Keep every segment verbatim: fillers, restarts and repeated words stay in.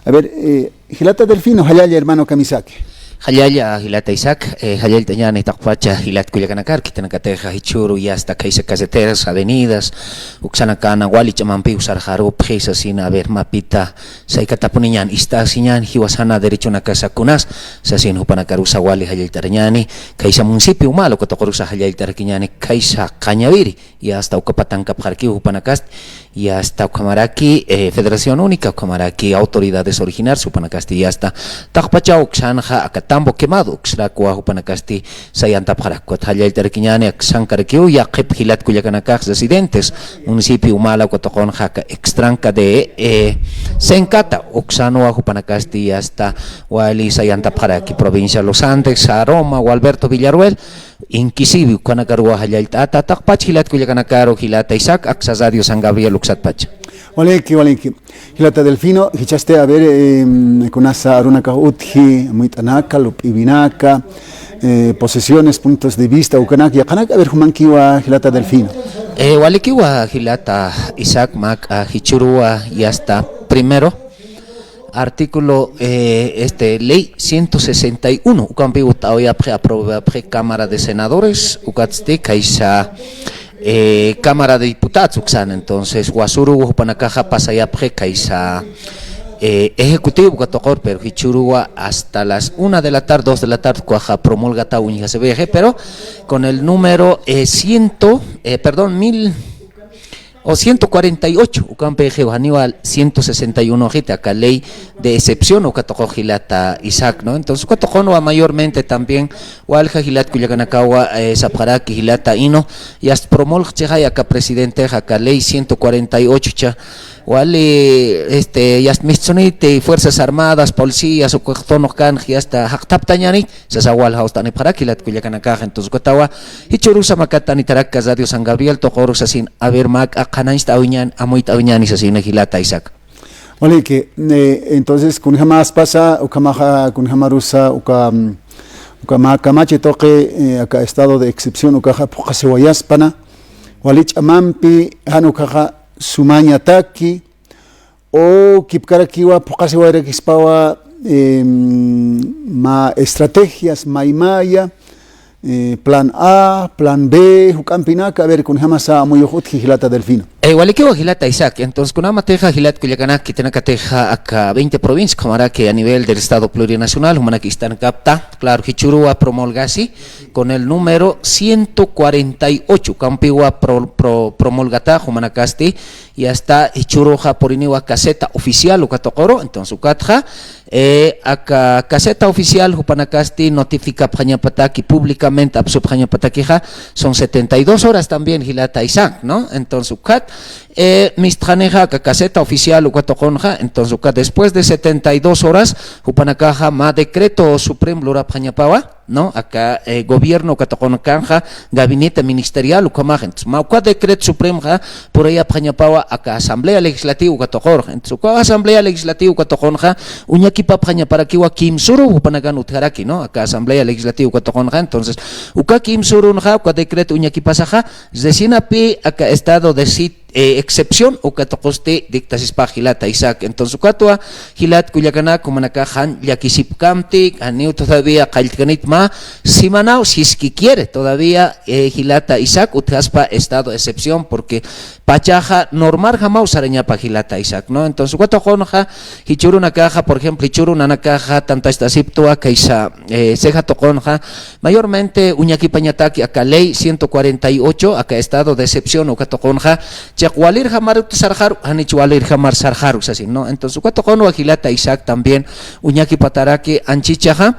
A ver, eh, jilata Delfino, jallalla hermano Kamisaki. Jallalla, jilata Isaac, eh, jallallt'añäni taqpacha jilat kullakanakar, khitinakatixa jichhüru ya está khaysa carreteras, avenidas, uksanakana wali ch'amampiw sarxarupxi, sasina, a ver, mapita saykatapuniñäni, ist'asiñäni, jiwasana derechonakasa kunas, sasina jupanakarusa wali jallallt'arañäni, khaysa municipio Humala uka tuqurusa jallallt'arakiñäni, khaysa qañawiri, ya está uka patankapxarakiw jupanakasti, ya está ukhamaraki, eh, Federación Única, ukhamaraki autoridades originarias, jupanakasti ya está taqpachaw uksanxa aka Tambo Quemado, uksrakwa jupanakasti sayantapxarak. Ukat jallallt'arakiñäni aksankarakiw yaqhip jilat kullakanakax residentes, municipio Humala uka tuqunxa aka extranca de, eh, Sencata, uksanwa jupanakasti ya está wali sayantapxaraki, provincia Los Andes, Zaroma, Gualberto Villarroel, Inquisivi, ukanakaruwa jallallt'ata, taqpach jilat kullakanakaru, jilata Isaac, aksa Radio San Gabriel uksatpacha. Waliki, waliki. Jilata Delfino, jichhasti, a ver, em, kunasa arunakax utji, amuyt'anaka, lup'iwinaka, eh, posiciones, puntos de vista, ukanak, yaqanak, a ver, jumankiwa, jilata Delfino. Eh, walikiwa, jilata Isaac, mä, ah, jichhüruwa, ya está. Primero, artículo, eh, este, ley ciento sesenta y uno, ukampiw utt'awayapxi, aprobapxi Cámara de Senadores, ukatsti khaysa, eh, Cámara de Diputados, uksan, entonces, wasüruw jupanakaxa pasayapxi khaysa, eh, ejecutivo uka tuqur, pero jichhüruwa hasta las una de la tarde, dos de la tarde, ukaxa promulgataw uñjasipxi, pero con el número, eh, ciento, eh, perdón, mil, o ciento cuarenta y ocho, ukampixiw, janiwa ciento sesenta y uno jiti, aka ley de excepción, uka tuqux jilata Isaac, ¿no? Entonces, uka tuqunwa mayormente también, walja jilat kullakanakawa, eh, sapxaraki jilata Ino, yast promulgchixay aka presidentex aka ley ciento cuarenta y ocho cha, wali, este, yast mistsuniti, Fuerzas Armadas, policías, ukax tunux kanx, yasta jaqtaptañani, sasa wal jawst'anipxarak jilat kullakanakax, entonces, ukatawa, jichhürusa makatanitaraka Radio San Gabriel tuquru sasin, a ver, mä, qhanañcht'awiñäni, amuyt'awiñäni sasina jilata Isaac. Waliki, eh, entonces, kunjamaspasa, ukhamaxa, kunjamarusa, uka, mm, uka mä kamachi tuqi, eh, aka estado de excepción, ukaxa phuqhasiwayaspana, wali ch'amampi, jan ukaxa sumañataki, o kipkarakiwa phuqhasiwayrakispawa, em, mä estrategias maymaya, eh, plan A, plan B, juk'ampinaka, a ver, kunjamasa amuyux utji jilata Delfino. Eh, walikiwa jilata Isaac, entonces, kunamatixa jilat kullakanak khitinakatixa aka veinte provincias, ukhamaraki a nivel del Estado plurinacional, jumanak ist'ankapta, claro, jichhüruwa promulgasi, con el número ciento cuarenta y ocho, ukampiwa pro-, pro-, promulgata, jumanakasti, ya está, jichhüruxa puriniwa caseta oficial uka tuquru, entonces ukatxa, eh, aka caseta oficial jupanakasti notificapxañapataki, públicamente apsupxañapatakixa, son setenta y dos horas también, jilata Isaac, ¿no? Entonces ukat, eh, mistxanixa aka caseta oficial uka tuqunxa, entonces ukat después de setenta y dos horas, jupanakaxa mä decreto supremo lurapxañapawa, ¿no? Aka, eh, gobierno uka tuqunxa, gabinete ministerial ukhamax. Entonces, mä uka decreto supremoxa purayapxañapawa aka Asamblea Legislativa uka tuqurux. Entonces, uka Asamblea Legislativa uka tuqunxa uñakipapxañaparakiwa kimsüru jupanakan utjaraki, ¿no? Aka Asamblea Legislativa uka tuqunxa. Entonces, uka kimsürunxa, uka decreto uñakipasaxa, resinapi aka estado de sit-, eh, excepción uka tuqusti dictasispax jilata Isaac. Entonces, ukatwa jilat kullakanak, jumanakax jan llakisipkamti, janiw todavía qalltkanit mä simanaw, si es que quiere todavía, eh, jilata Isaac, utjaspa estado de excepción, porque pachaxa normaljamaw sarañapa jilata Isaac, ¿no? Entonces, uka tuqunxa, jichhürunakaxa, por ejemplo, jichhüru nanakaxa, tantacht'asiptwa, khaysa, eh, Ceja tuqunxa, mayormente uñakipañataki aka ley ciento cuarenta y ocho, aka estado de excepción uka tuqunxa, chiqa walirjamar sarxaru, janich walirjamar sarxaru sasin, ¿no? Entonces, uka tuqunwa jilata Isaac también uñakipataraki anchichaxa,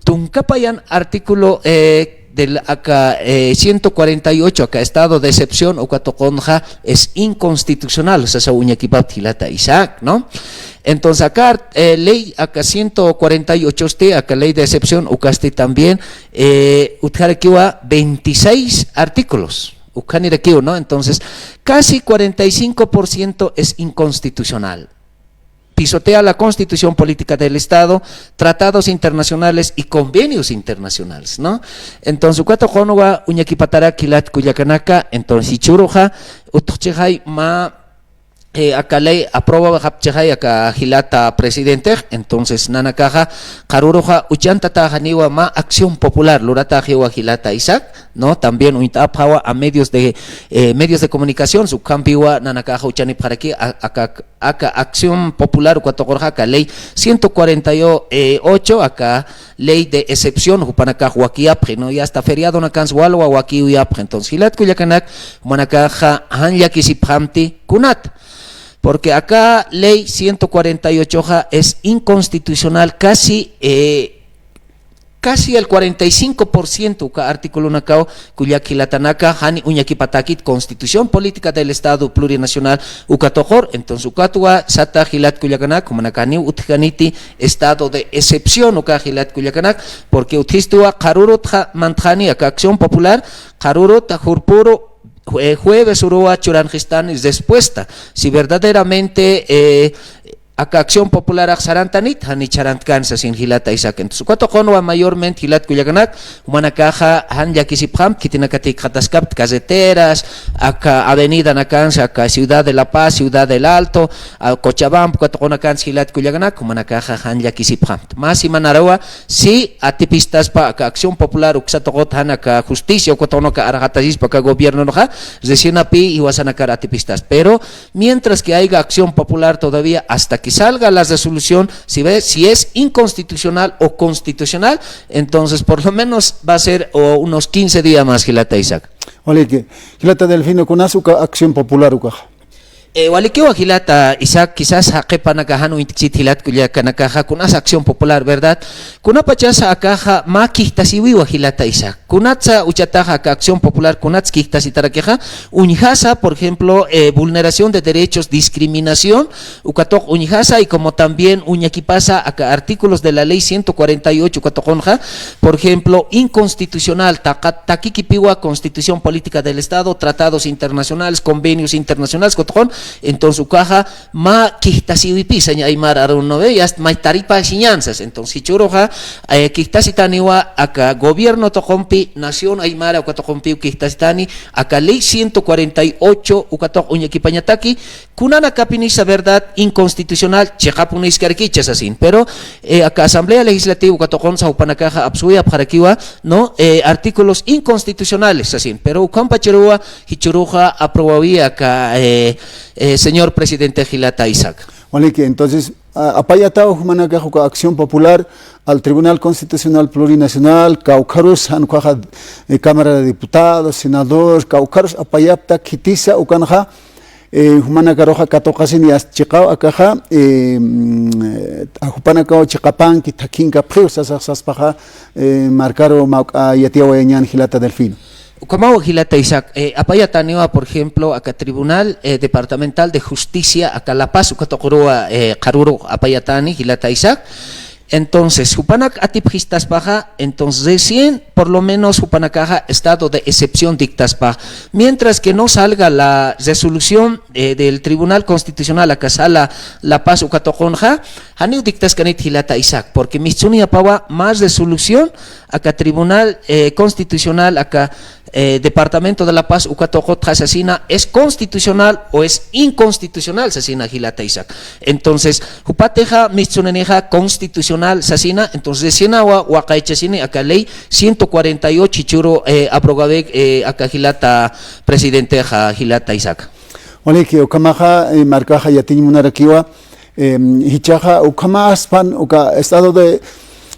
tunka payan artículo, eh, del aka, eh, ciento cuarenta y ocho, aka estado de excepción uka tuqunxa es inconstitucional, o sea, sa uñakipapta jilata Isaac, ¿no? Entonces, aka, eh, ley aka ciento cuarenta y ocho sti, aka ley de excepción ukasti también, eh, utjarakiwa veintiséis artículos. Ukhanirakiw, ¿no? Entonces, casi cuarenta y cinco por ciento es inconstitucional. Pisotea la Constitución Política del Estado, tratados internacionales y convenios internacionales, ¿no? Entonces, uka tuqunwa uñakipatarak jilat kullakanaka, entonces, jichhüruxa, utjchixay mä eh, aka ley aprobawayapxapxay aka jilata presidentex, entonces nanakaxa qharüruxa uchantataxaniwa mä acción popular lurataxiwa jilata Isaac, ¿no? También uñt'apxawa a medios de, eh, medios de comunicación, ukhampiwa nanakaxa uchanipxaraki a-, aka, aka acción popular uka tuqurxa aka ley ciento cuarenta y ocho, aka ley de excepción, jupanakax wakiyapxi, ¿no? Y hasta feriadonakansa walwa wakiyapxi. Entonces, jilat kullakanak, jumanakaxa jan llakisipxamti kunat. Porque aka ley ciento cuarenta y ocho es inconstitucional casi, eh, casi el cuarenta y cinco por ciento uka articulonakaw kullak jilatanaka, jani uñakipatäkit Constitución Política del Estado Plurinacional uka tuqur. Entonces, ukatwa sata jilat kullakanak, jumanaka janiw utjkaniti estado de excepción uka jilat kullakanak, porque utjistuwa qharürutxa mantxani aka Acción Popular, qharürut jurpüru jue-, jueves uruwa churanxistani respuesta. Si verdaderamente, eh, aka Acción Popularax sarantanit, jani sarantkän sasin jilata Isaac. Entonces, uka tuqunwa mayormente jilat kullakanak, jumanakaxa jan llakisipxamti, khitinakatï jikxataskapxta carreteras, aka avenidanakansa, aka Ciudad de La Paz, Ciudad del Alto, a Cochabamba, uka tuqunakansa jilat kullakanak, jumanakaxa jan llakisipxamti. Mä semanaruwa, si atipistaspa aka Acción Popular uksa tuqut jan aka justicia uka tuqunaka arxatasispa aka gobiernonxa, recienapï jiwasanakar atipistas. Pero mientras que haya Acción Popular todavía, hasta que salga la resolución, si ve, si es inconstitucional o constitucional, entonces por lo menos va a ser, o, unos quince días más, jilata Isaac. Waliki, jilata Delfino, kunas uka Acción Popular ukaxa. Eh, walikiwa jilata Isaac, quizás jaqi panakax jan uñt'ksit jilat kullakanakaxa, kunas Acción Popular, ¿verdad? Kunapachasa akaxa mä kijtasiwiwa jilata Isaac. Kunatsa uchataxa aka Acción Popular, kunats kijtasitarakixa, uñjasa, por ejemplo, eh, vulneración de derechos, discriminación, uka tuq uñjasa, y como también uñakipasa aka artículos de la ley ciento cuarenta y ocho uka tuqunxa, por ejemplo, inconstitucional, taqa-, takikipiwa Constitución Política del Estado, tratados internacionales, convenios internacionales, uka tuqun, entonces ukaxa, mä kijtasiwipï saña aymar arun, ¿no ve? Ya est-, may taripäsiñän sas. Entonces, jichhüruxa, eh, kijtasitaniwa aka gobierno tuqumpi, nación aymara uka tuqumpiw kijtasitani, aka ley ciento cuarenta y ocho uka tuq uñakipañataki, kunanakapinisa, ¿verdad?, inconstitucional, chiqapunïskarakïcha sasin. Pero, eh, aka Asamblea Legislativa uka tuqunsa jupanakaxa apsuwayapxarakiwa, ¿no? Eh, artículos inconstitucionales sasin. Pero ukhampacharuwa, jichhüruxa aprobawi aka, eh, eh, señor presidente jilata Isaac. Waliki, entonces, a-, apayataw jumanakax uka Acción Popular al Tribunal Constitucional Plurinacional, kawkharus jan ukaxa, eh, Cámara de Diputados, senador, kawkharus apayapta khitisa ukanxa, eh, jumanakaruxa katuqasini, as chiqaw akaxa, eh, mm, eh, jupanakaw chiqapanki, thakhinkapxiw sasax saspaxa, eh, markaru mawk'a yatiyawayañän jilata Delfino. Ukhamaw jilata Isaac, eh, apayataniwa, por ejemplo, aka Tribunal, eh, Departamental de Justicia, aka La Paz, uka tuquruwa, eh, qharüru apayatani, jilata Isaac. Entonces, jupanak atipxistaspaxa, entonces recién, por lo menos, jupanakaxa estado de excepción dictaspa. Mientras que no salga la resolución, eh, del Tribunal Constitucional, aka sala La Paz, uka tuqunxa, janiw dictaskanit jilata Isaac, porque mistsunïpawa mä resolución, aka Tribunal, eh, Constitucional, aka, eh, Departamento de La Paz, uka tuqutxa sasina, ¿es constitucional o es inconstitucional?, sasina jilata Isaac. Entonces, jupatixa mistsuninixa constitucional sasina, entonces, sinawa waqaychasini aka ley ciento cuarenta y ocho jichhüru, eh, abrogawek, eh, aka jilata presidentexa, jilata Isaac. Waliki, ukhamaxa, eh, markaxa yatiñ munarakiwa, em, jichhaxa ukhamaspan uka estado de,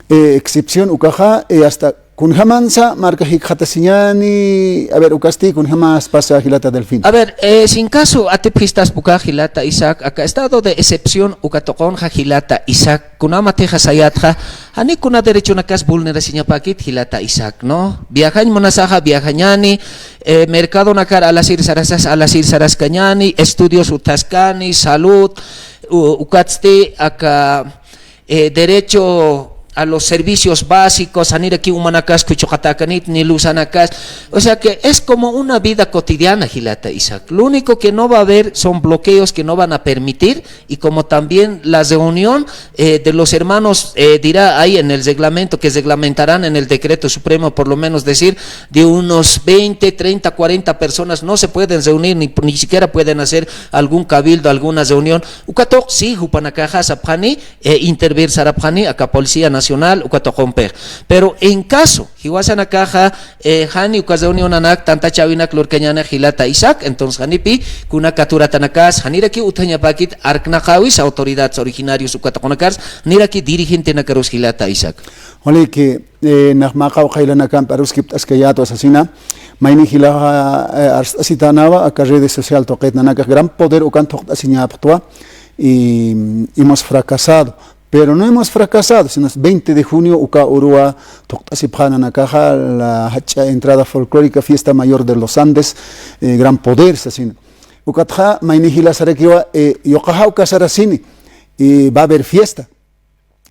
eh, excepción ukaxa, eh, hasta kunjamansa marka jikxatasiñäni, a ver, ukasti kunjamaspasa jilata Delfino. A ver, eh, sin caso atipxistaspa ukax jilata Isaac, aka estado de excepción uka tuqunxa jilata Isaac, kunamatixa sayätxa, jani kuna derechonakas vulnerasiñapäkit jilata Isaac, ¿no? Viajañ munasaxa viajañäni, eh, mercadonakar alasir sarasas alasir saraskañäni, estudios utjaskani, salud, u-, ukatsti aka, eh, derecho a los servicios básicos, janirakiw umanakas kuchuqatäkanit, ni luzanakas. O sea que es como una vida cotidiana, jilata Isaac. Lo único que no va a haber son bloqueos que no van a permitir, y como también la reunión, eh, de los hermanos, eh, dirá ahí en el reglamento que reglamentarán en el decreto supremo, por lo menos decir, de unos veinte, treinta, cuarenta personas no se pueden reunir, ni, ni siquiera pueden hacer algún cabildo, alguna reunión. Uka tuqi, sí, jupanakaxa sapxani, eh, intervir sarapxani aka Policía Nacional uka tuqumpix. Pero en caso jiwasanakaxa, eh, jani uka reunionanak tantachäwinak lurkañänix, jilata Isaac, entonces janipi kuna katuratanakas, janirakiw utjañapäkit arknaqäwis autoridades originarios uka tuqunakarus, janiraki dirigentenakarus, jilata Isaac. Waliki, eh, nax mä qawqha jilanakampi aruskipt'askayätwa sasina, mayni jilaxa, eh, arst'asitänwa aka redes social tuqit nanakax Gran Poder ukan thuqt'asiñäpxtwa, y, mm, hemos fracasado. Pero no hemos fracasado, sino es veinte de junio uka uruwa thuqt'asipxä nanakaxa, la jach'a entrada folclórica, fiesta mayor de los Andes, eh, Gran Poder sasina. Ukatxa mayni jila sarakiwa, eh, yuqaxa uka sarasini, y va a haber fiesta.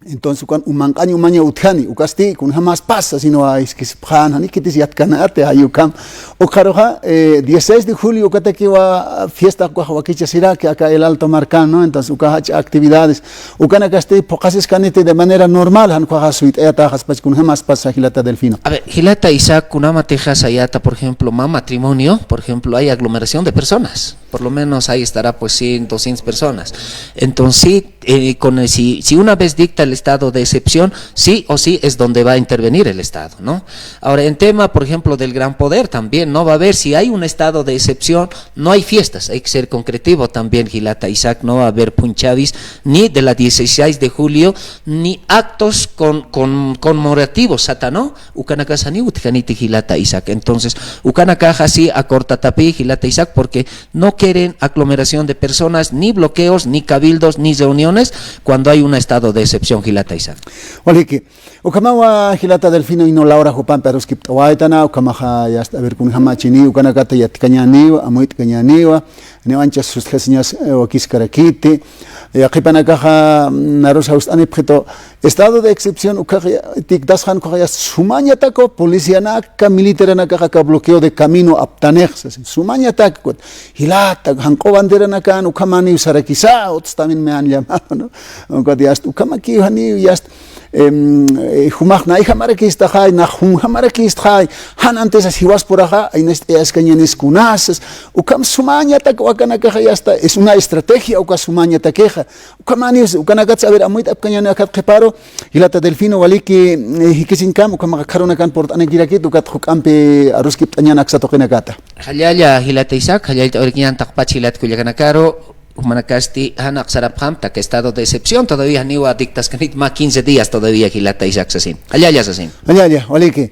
Entonces ukan manq'añ umaña utjani, ukasti kunjamaspas sasina, iskisipxän, jani khitis yatkanati, ay ukham. Ukxaruxa, eh, dieciséis de julio ukatakiwa fiesta ukax wakichasiraki aka El Alto Marcán, ¿no? Entonces ukax jach'a actividades ukanakasti phuqhasiskaniti de manera normal, jan ukaxa suyt'ayataxaspacha, kunjamaspas, jilata Delfino. A ver, jilata Isaac, kunamatixa sayäta, por ejemplo, mä matrimonio, por ejemplo, hay aglomeración de personas. Por lo menos ahí estará, pues, cien, doscientas personas. Entonces, sí, eh, con el- si, si una vez dicta el estado de excepción, sí o sí es donde va a intervenir el Estado, ¿no? Ahora, en tema, por ejemplo, del Gran Poder, también no va a haber, si hay un estado de excepción, no hay fiestas, hay que ser concretivo también, jilata Isaac, no va a haber punchawis ni de la dieciséis de julio, ni actos con, con, conmemorativos, sata, ¿no? Ukanakax janiw utjaniti, jilata Isaac. Entonces, ukanakaxa sí acortatapï, jilata Isaac, porque no quieren aglomeración de personas, ni bloqueos, ni cabildos, ni reuniones cuando hay un estado de excepción, jilata Isaac. Waliki, ukhamawa jilata Delfino, ino Laura jupampi aruskipt'awaytana, ukhamaxa yasta, a ver, kunjamachini, ukanakata yatkañäniwa, amuyt'kañäniwa, niw anchas sustjasiñas, eh, wakiskarakiti. Yaqhipanakaxa, mm, narus jawst'anipxitu, estado de excepción ukax ya- dictasxan ukax yasta sumañatakwa policianaka, militaranakaxa aka bloqueo de camino aptanix, sasin, sumañatak, jilata, janq'u banderanakan ukhamaniw sarakisa, otros también me han llamado, ¿no? Ukat yasta, ukhamakiw janiw yasta, em, eh, jumax nayjamarakistxay, nax jumjamarakistxay, jan antes jiwaspuraxa, aynast'ayaskañänis kunas, ukham sumañatak ukanakaxa yasta, es una estrategia uka sumañatakixa. Ukhamaniw, ukanakats, a ver, amuyt'apkañäni akat qhiparu, jilata Delfino, waliki, eh, jikisiñkam, ukhamax akharunakan purt'anikirakit, ukat juk'ampi aruskipt'añäni aksa tuqinakata. Jallalla, jilata Isaac, jallalla t'awirkiñän taqpach jilat kullakanakaru, jumanakasti jan sarapxamta aka estado de excepción, todavía janiw dictaskanit mä quince días todavía, jilata Isaac, sasin. Jallalla, sasin. Jallalla, waliki.